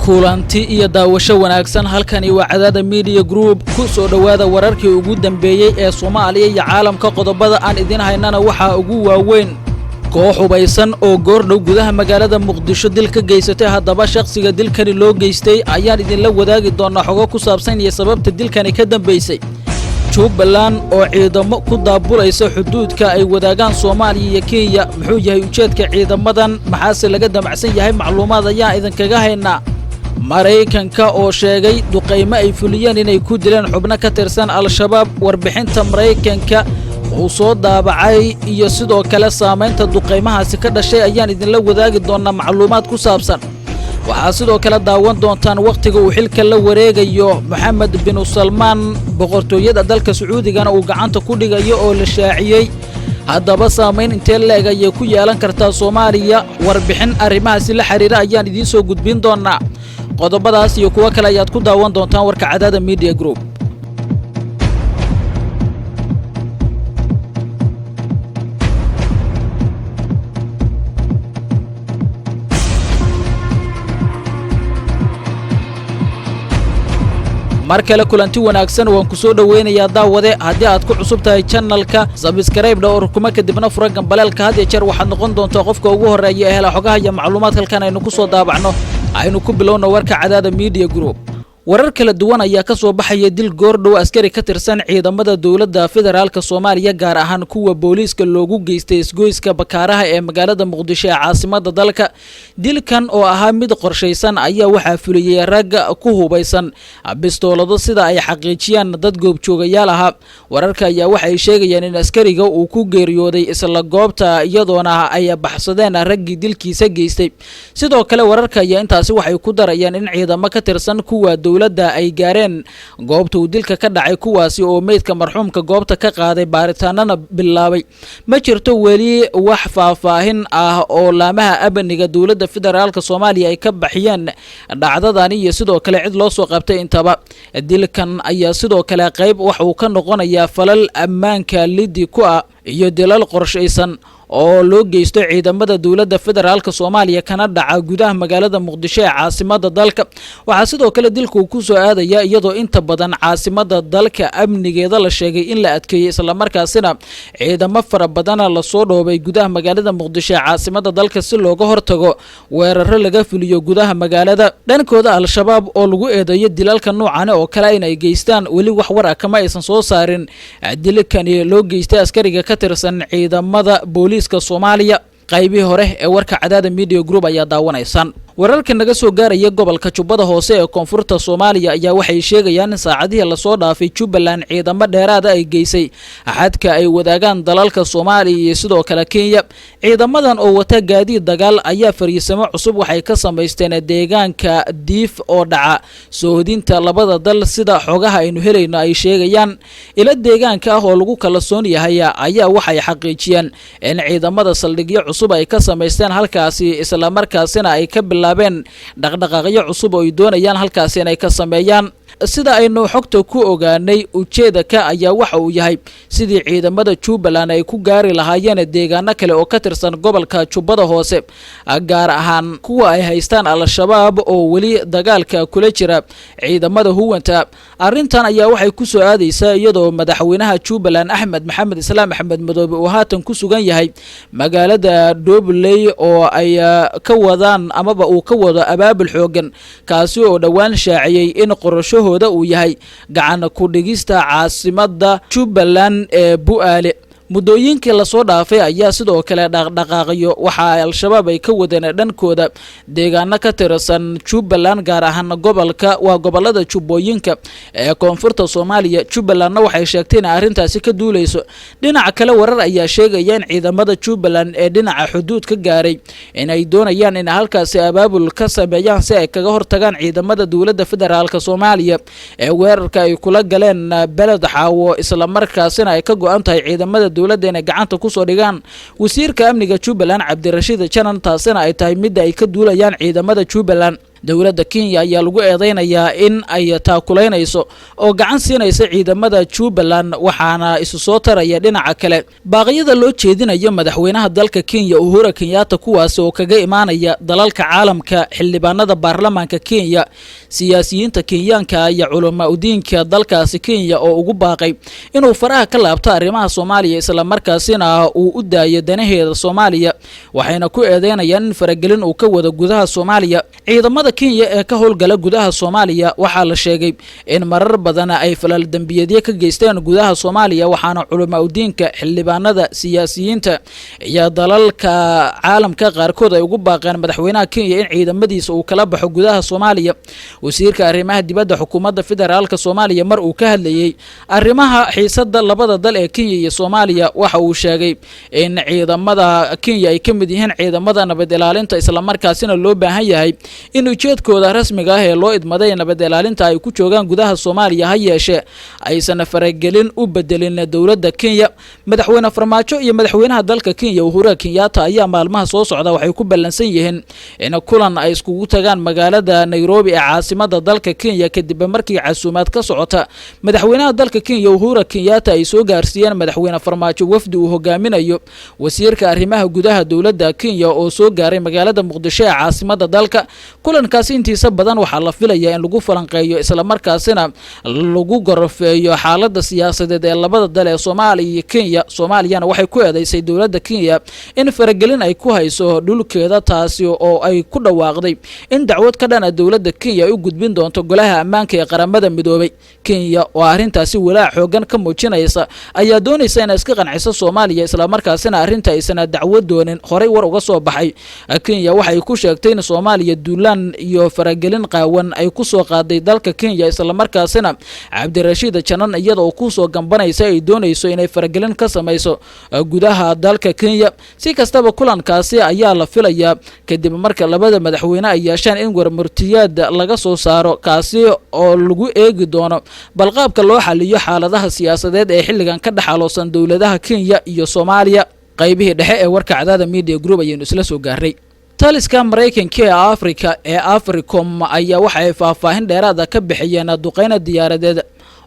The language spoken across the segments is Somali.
Kulanti iyo daawasho wanaagsan. Halkani waa Cadaada Media Group. Ku soo dhowaada wararkii ugu dambeeyey ee Soomaaliya iyo caalamka. Qodobada aan idin haynana waxaa ugu waaweyn koox hubaysan oo goordhow gudaha magaalada Muqdisho dil ka geysatay. Haddaba shakhsiga dilkani loo geystay ayaan idinla wadaagi doonaa xogo ku saabsan iyo sababta dilkani ka dambaysay. Jubbaland oo ciidamo ku daabulaysa xuduudka ay wadaagaan Soomaaliya iyo Kenya, muxuu yahay ujeedka ciidamadan? Maxaase laga damacsan yahay? Macluumaad ayaan idinkaga haynaa. Maraykanka oo sheegay duqaymo ay fuliyeen inay ku dileen xubno ka tirsan Al-Shabaab, warbixinta Maraykanka uu soo daabacay iyo sidoo kale saamaynta duqaymahaasi ka dhashay ayaan idinla wadaagi doonaa macluumaad ku saabsan. Waxaa sidoo kale daawan doontaan wakhtiga uu xilka la wareegayo Moxamed binu Salmaan, boqortooyada dalka Sacuudigana uu gacanta ku dhigayo oo la shaaciyey. Haddaba saamayn intee leeg ayay ku yeelan kartaa Soomaaliya? Warbixin arrimahaasi la xiriira ayaan idiin soo gudbin doonaa. Qodobadaas iyo kuwo kale ayaad ku daawan doontaan warka Cadaada Media Group. Mar kale kulanti wanaagsan, waan ku soo dhoweynayaa daawade. Haddii aad ku cusub tahay channelka, subscribe dha oo rukuma, kadibna fura gambaleelka. Had iyo jeer waxaad noqon doontaa qofka ugu horreeya ee hela xogaha iyo macluumaadka halkan aynu ku soo daabacno. Aynu ku bilowno warka Cadaada Media Group. Warar kala duwan ayaa ka soo baxaya dil goordhow askari ka tirsan ciidamada dowladda federaalka Soomaaliya, gaar ahaan kuwa booliiska, loogu geystay isgoyska Bakaaraha ee magaalada Muqdisho ee caasimada dalka. Dilkan oo ahaa mid qorshaysan ayaa waxaa fuliyey rag ku hubaysan bistoolado, sida ay xaqiijiyaan dad goobjoogayaal ahaa. Wararka ayaa waxay sheegayaan in askariga uu ku geeriyooday isla goobta, iyadoona ay baxsadeen raggii dilkiisa geystay. Sidoo kale wararka ayaa intaasi waxay ku darayaan in ciidamo ka tirsan kuwa dowladda ay gaareen goobta uu dilka ka dhacay, kuwaasi oo meydka marxuumka goobta ka qaaday, baaritaanana bilaabay. Ma jirto weli wax faahfaahin ah oo laamaha amniga dowladda federaalka Soomaaliya ay ka baxiyeen dhacdadani iyo sidoo kale cid loo soo qabtay intaba. Dilkan ayaa sidoo kale qayb wax uu ka noqonayaa falal ammaanka lidi ku ah iyo dilal qorshaysan oo loo geysto ciidamada dowladda federaalka Soomaaliya, kana dhaca gudaha magaalada Muqdisho ee caasimada dalka. Waxaa sidoo kale dilku ku soo aadaya iyadoo inta badan caasimada dalka amnigeeda la sheegay in la adkeeyey, islamarkaasina ciidamo fara badana lasoo dhoobay gudaha magaalada Muqdisho ee caasimada dalka si looga hortago weeraro laga fuliyo gudaha magaalada. Dhankooda, Al-Shabaab oo lagu eedeeyo dilalka noocan oo kale inay geystaan, weli wax war ah kama aysan soo saarin dilkani loo geystay askariga ka tirsan ciidamada booliiska Soomaaliya. Qaybihii hore ee warka Cadaada Media Group ayaa daawanaysaan. Wararka naga soo gaaraya gobolka Jubbada Hoose ee koonfurta Soomaaliya ayaa waxay sheegayaan in saacadihii lasoo dhaafay Jubbaland ciidamo dheeraada ay geysay xadka ay wadaagaan dalalka Soomaaliya iyo sidoo kale Kenya. Ciidamadan oo wata gaadiid dagaal ayaa fariisamo cusub waxay ka samaysteen deegaanka Diif oo dhaca soohodinta labada dal, sida xogaha aynu helayno ay sheegayaan. Ilo deegaanka ah oo lagu kalsoon yahay ayaa waxay xaqiijiyeen in ciidamada saldhigyo cusub ay ka samaysteen halkaasi, islamarkaasina ay ka bilaabeen dhaqdhaqaaqyo cusub oo ay doonayaan halkaasi inay ka sameeyaan. Sida aynu xogta ku ogaanay, ujeedaka ayaa waxa uu yahay sidii ciidamada Jubbaland ay ku gaari lahaayeen deegaano kale oo ka tirsan gobolka Jubbada Hoose, gaar ahaan kuwa ay haystaan Al-Shabaab oo weli dagaalka kula jira ciidamada huwanta. Arrintan ayaa waxay ku soo aadaysaa iyadoo madaxweynaha Jubbaland, Axmed Maxamed Islaam Axmed Madoobe, uu haatan ku sugan yahay magaalada Dhobley oo ay ka wadaan amaba uu ka wado abaabul xoogan, kaasi oo dhowaan shaaciyey in qorashahooda uu yahay gacan ku dhigista caasimada Jubbaland ee Bu-aale. Muddooyinkii lasoo dhaafay ayaa sidoo kale dhaqdhaqaaqyo waxa Al-Shabaab ay ka wadeen dhankooda deegaano ka tirsan Jubbaland, gaar ahaan gobolka waa gobolada Jubbooyinka ee koonfurta Soomaaliya. Jubbalandna waxay sheegtay inay arrintaasi ka duuleyso. Dhinaca kale, warar ayaa sheegaya in ciidamada Jubbaland ee dhinaca xuduud ka gaaray inay doonayaan inay halkaasi abaabul ka sameeyaan si ay kaga hortagaan ciidamada dowladda federaalka Soomaaliya ee weerarka ay kula galeen Beled Xaawo, islamarkaasina ay ka go-an tahay ciidamada dowladda inay gacanta kusoo dhigaan wasiirka amniga Jubbaland, Cabdirashiid Janan, taasina ay tahay midda ay ka duulayaan ciidamada Jubbaland. Dowladda Kenya ayaa lagu eedeynayaa in ay taakulaynayso oo gacan siinaysa ciidamada Jubbaland, waxaana isu soo taraya dhinaca kale baaqyada loo jeedinayo madaxweynaha dalka Kenya Uhuru Kenyatta, kuwaasi oo kaga imaanaya dalalka caalamka, xildhibaanada baarlamaanka Kenya, siyaasiyiinta Kenyaanka iyo culamaa udiinka dalkaasi Kenya oo ugu baaqay inuu faraha ka laabto arrimaha Soomaaliya, islamarkaasina uu u daayo danaheeda Soomaaliya. Waxayna ku eedeynayaan in faragelin uu ka wado gudaha Soomaaliya. Ciidamada Kenya ee ka howlgala gudaha Soomaaliya waxaa la sheegay in marar badan ay falal dembiyeedyo ka geysteen gudaha Soomaaliya, waxaana culamaa udiinka, xildhibaanada, siyaasiyiinta iyo dalalka caalamka qaarkood ay ugu baaqeen madaxweynaha Kenya in ciidamadiisa uu kala baxo gudaha Soomaaliya. Wasiirka arrimaha dibadda xukuumadda federaalka Soomaaliya mar uu ka hadlayey arrimaha xiisada labada dal ee Kenya iyo Soomaaliya waxa uu sheegay in ciidamada Kenya ay ka mid yihiin ciidamada nabad ilaalinta, islamarkaasina loo baahan yahay in ujeedkooda rasmiga ah ee loo idmaday nabad ilaalinta ay ku joogaan gudaha Soomaaliya, ha yeeshee aysan faragelin u bedelin dowladda Kenya. Madaxweyne Farmaajo iyo madaxweynaha dalka Kenya Uhuru Kenyatta ayaa maalmaha soo socda waxay ku ballansan yihiin in kulan ay iskugu tagaan magaalada Nairobi ee caasimada dalka Kenya, kadib markii casuumaad ka socota madaxweynaha dalka Kenya Uhuru Kenyatta ay soo gaarsiiyeen madaxweyne Farmaajo wafdi uu hogaaminayo wasiirka arrimaha gudaha dowladda Kenya oo soo gaaray magaalada Muqdisho ee caasimada dalka. Kulankaasi intiisa badan waxaa la filayaa in lagu falanqeeyo islamarkaasina lagu gorofeeyo xaaladda siyaasadeed ee labada dal ee Soomaaliya iyo Kenya. Soomaaliyana waxay ku eedeysay dowladda Kenya in faragelin ay ku hayso dhulkeeda, taasi oo ay ku dhawaaqday in dacwad ka dhana dowladda Kenya ay u gudbin doonto golaha ammaanka ee Qaramada Midoobay. Kenya oo arrintaasi walaac xoogan ka muujinaysa ayaa doonaysa inay iska qanciso Soomaaliya, islamarkaasina arrinta aysan dacwo doonin. Horey war uga soo baxay Kenya waxay ku sheegtay in Soomaaliya duulaan iyo faragelin qaawan ay ku soo qaaday dalka Kenya, islamarkaasina Cabdirashiid Janan iyada oo kusoo gambanaysa ay doonayso inay faragelin ka samayso gudaha dalka Kenya. Si kastaba, kulankaasi ayaa la filayaa kadib marka labada madaxweyne ay yeeshaan in warmurtiyaad laga soo saaro, kaasi oo lagu eegi doono balqaabka loo xaliyo xaaladaha siyaasadeed ee xilligan ka dhexaloosan dowladaha Kenya iyo Soomaaliya. Qaybihii dhexe ee warka Cadaada Media Group ayaynu isla soo gaarnay. Taliska Maraykanka ee Africa ee Africom ayaa waxa ay faahfaahin dheeraada ka bixiyeen duqeyna diyaaradeed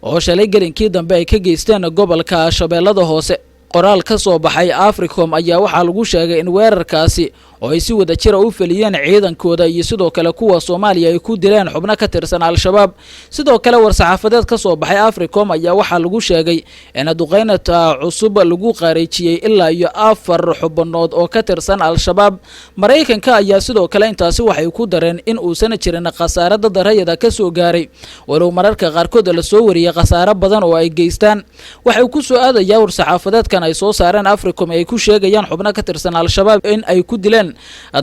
oo shalay gelinkii dambe ay ka geysteen gobolka Shabeellada Hoose. Qoraal ka soo baxay Africom ayaa waxaa lagu sheegay in weerarkaasi oo ay si wada jira u feliyeen ciidankooda iyo sidoo kale kuwa Soomaaliya ay ku dileen xubno ka tirsan Al-Shabaab. Sidoo kale, war-saxaafadeed ka soo baxay Africom ayaa waxaa lagu sheegay in duqeynata cusub lagu qareejiyey ilaa iyo 4 xubnood oo ka tirsan Al-Shabaab. Maraykanka ayaa sidoo kale intaasi waxay ku dareen in uusan jirin khasaare dad rayada ka soo gaaray, walow mararka qaarkood la soo wariyey khasaare badan oo ay geystaan. Waxay ku soo aadayaa war-saxaafadeedkan ay soo saareen Africom ay ku sheegayaan xubno ka tirsan Al-Shabaab in ay ku dileen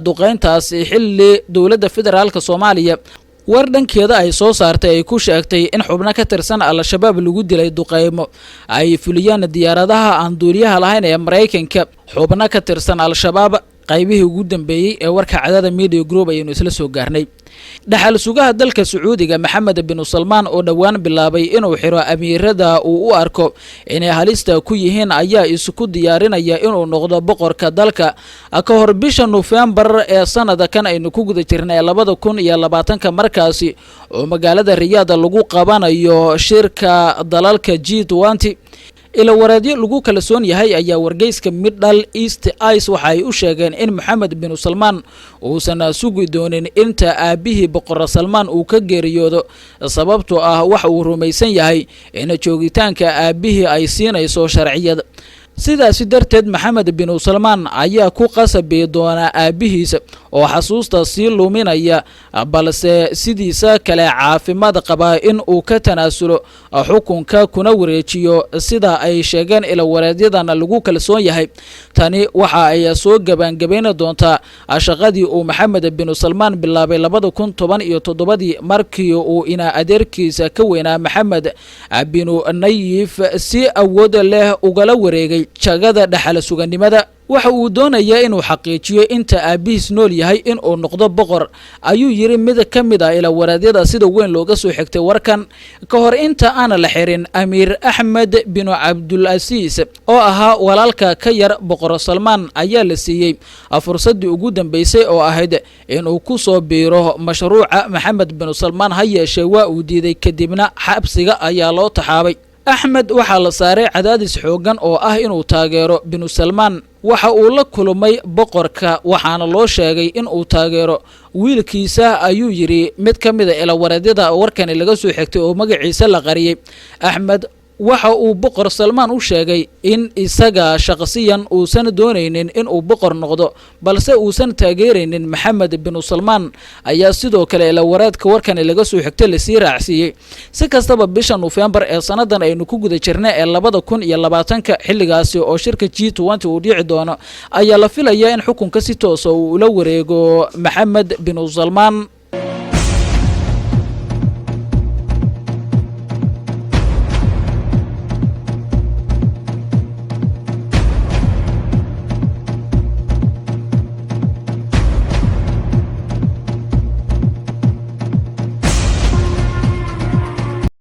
duqeyntaasi, xilli dowladda federaalka Soomaaliya war dhankeeda ay soo saartay ay ku sheegtay in xubno ka tirsan Al-Shabaab lagu dilay duqeymo ay fuliyaan diyaaradaha aan duuliyaha lahayn ee Maraykanka xubno ka tirsan Al-Shabaab. Qaybihii ugu dambeeyey ee warka Cadaada Media Group ayaynu isla soo gaarnay. Dhaxal sugaha dalka Sacuudiga Maxamed binu Salmaan oo dhowaan bilaabay inuu xiro amiirada uu u arko inay halista ku yihiin ayaa isku diyaarinaya inuu noqdo boqorka dalka ka hor bisha Nofembar ee sanada kan aynu ku guda jirnay 2020-ka, markaasi oo magaalada Riyaad lagu qabanayo shirka dalalka G20. Ilawareedyo lagu kalsoon yahay ayaa wargeyska Middle East Eye waxa ay u sheegeen in Maxamed binu Salmaan uusan sugi doonin inta aabihii Boqor Salmaan uu ka geeriyoodo, sababtoo ah waxa uu rumaysan yahay in joogitaanka aabihii ay siinayso sharciyad. Sidaasi darteed, Maxamed binu Salmaan ayaa ku qasabi doonaa aabihiisa oo xasuusta sii luminaya balse sidiisa kale caafimaad qabaa in uu ka tanaasulo xukunka kuna wareejiyo, sida ay sheegeen ilawareedyadan lagu kalsoon yahay. Tani waxa ay soo gabaangabayn doontaa shaqadii uu Maxamed binu Salmaan bilaabay 2017-dii, markii uu ina adeerkiisa ka weynaa Maxamed binu Nayif si awood leh ugala wareegay jagada dhaxal suganimada. Waxa uu doonayaa inuu xaqiijiyo inta aabbihiis nool yahay in uu noqdo boqor, ayuu yidhi mid ka mid ah ilawaraadyada sida weyn looga soo xigtay warkan. Ka hor inta aan la xirin, Amiir Axmed Binu Cabdulcasiis, oo ahaa walaalka ka yar Boqor Salmaan, ayaa la siiyey fursaddii ugu dambeysay oo ahayd inuu ku soo biiro mashruuca Maxamed Binu Salmaan. Ha yeeshee, waa uu diiday, kadibna xabsiga ayaa loo taxaabay. Axmed waxaa la saaray cadaadis xooggan oo ah inuu taageero Binu Salmaan. Waxa uu la kulmay boqorka, waxaana loo sheegay in uu taageero wiilkiisa, ayuu yidhi mid ka mida ilawareedyada warkani laga soo xigtay oo magaciisa la qariyey. Axmed waxa uu Boqor Salmaan u sheegay in isaga shaqsiyan uusan doonaynin inuu boqor noqdo, balse uusan taageeraynin Maxamed Binu Salmaan, ayaa sidoo kale ilawareedka warkani laga soo xigtay lasii raacsiiyey. Si kastaba, bisha Nofembar ee sanadan aynu ku guda jirna ee 2020-ka, xilligaasi oo shirka G20 uu dhici doono, ayaa la filayaa in xukunka si toosa uu ula wareego Maxamed Binu Salmaan.